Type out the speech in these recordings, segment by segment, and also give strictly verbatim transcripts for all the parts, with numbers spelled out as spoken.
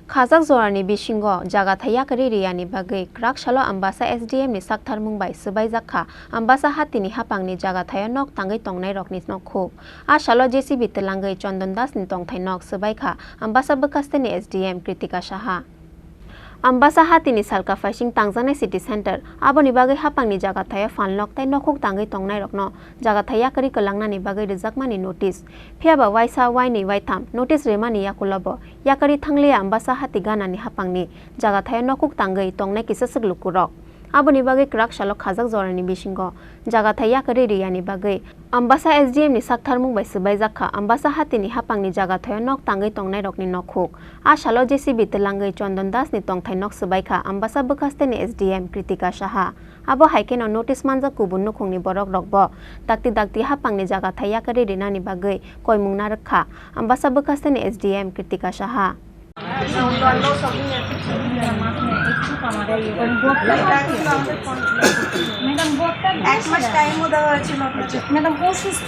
Khajak jorani bisingo jagathai yakarwi riyani bagwi kwrak salo Ambasa S D M ni saktharmung bai swbaijak kha Ambasa hatini haphangni jagathaio nok tangwi tongnairokni nokhuk. A salo J C B twlangwi Chondon Das ni tongthai nok swbai kha Ambasa bwkhasteni S D M Kritika Saha. Ambasa hatini salka phaising tangjaknai city center, aboni bagwi haphangni jagathaio phalnok tei nokhuk tangwi tongnairokno jagathai yakarwi kwlangnani bagwi rwjakmani notice. Phiyaba waisa, wainwi, waitham notice rwmani yakulobo yakarwi thangliya Ambasa hati ganani haphangni jagathaio nokhuk tangwi tongnai kisa swk lukurok. Aboni bagwi kwrak salo khajak jorani bisingo jagathai yakarwi riyani bagwi Ambasa S D M ni saktharmung bai swbaijak kha Ambasa hatini haphangni jagathaio nok tangwi tongnairokni nokhuk. A salo J C B twlangwi Chondon Das ni tongthai nok swbai kha Ambasa bwkhasteni S D M Kritika Saha. Abo hai kheno notice manjak kubun nukhungni borokrokbo dakti dakti haphangni jagathai yakarwi rinani bagwi koimung narwk kha Ambasa bwkhasteni S D M Kritika Saha. এক মাস টাইমও দেওয়া হয়েছিল আপনাকে। ম্যাডাম, অসুস্থ।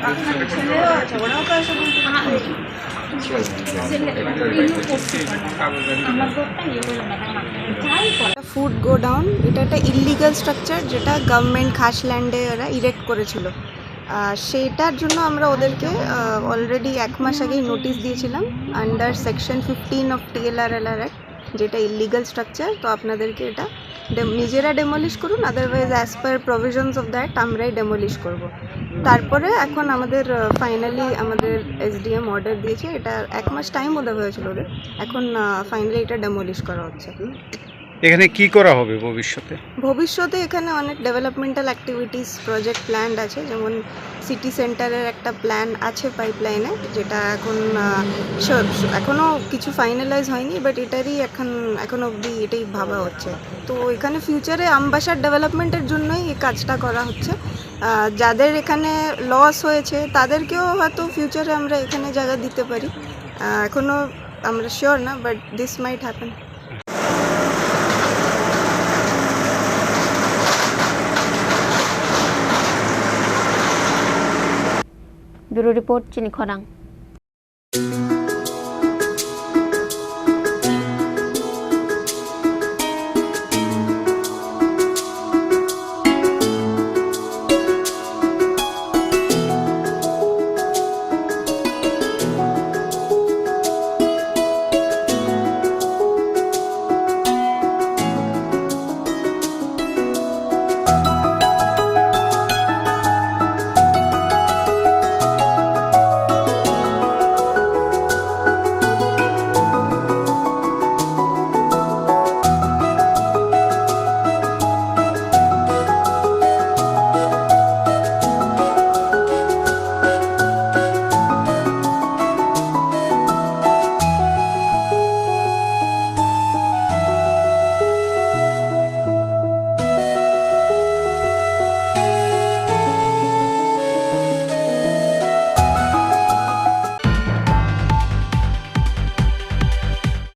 আপনার ছেলেও আছে, ওরাও তো এসে বলতে পারে। ফুড গোডাউন, এটা একটা ইলিগাল স্ট্রাকচার, যেটা গভর্নমেন্ট খাস ল্যান্ডে ওরা ইরেক্ট করেছিল। আহ, সেইটার জন্য আমরা ওদেরকে, আহ, অলরেডি এক মাস আগেই নোটিশ দিয়েছিলাম আন্ডার সেকশন ফিফটিন অফ টিএলআরএলআর অ্যাক্ট, যেটা ইলিগাল স্ট্রাকচার। তো আপনাদেরকে এটা ডেম-, নিজেরা ডেমলিশ করুন, otherwise as per provisions of that আমরাই ডেমলিশ করব। তারপরে এখন আমাদের, আহ, ফাইনালি আমাদের এসডিএম অর্ডার দিয়েছে, এটা এক মাস টাইমও দেওয়া হয়েছিল ওদের, এখন, আহ, ফাইনালি এটা ডেমলিশ করা হচ্ছে। এখানে কি করা হবে ভবিষ্যতে? ভবিষ্যতে এখানে অনেক ডেভেলপমেন্টাল অ্যাক্টিভিটিস প্রজেক্ট প্ল্যান্ড আছে, যেমন সিটি সেন্টারের একটা প্ল্যান আছে পাইপলাইনে, যেটা এখন, আহ, স-, স-, এখনো কিছু ফাইনালাইজ হয়নি, বাট এটারই এখন, এখনো অবধি এটাই ভাবা হচ্ছে। তো এখানে ফিউচারে আমবাসার ডেভেলপমেন্টের জন্যই এই কাজটা করা হচ্ছে। আহ, যাদের এখানে লস হয়েছে, তাদেরকেও হয়তো ফিউচারে আমরা এখানে জায়গা দিতে পারি। আহ, এখনো আমরা শিওর না, but this might happen. Bureau Report, Chini Khorang.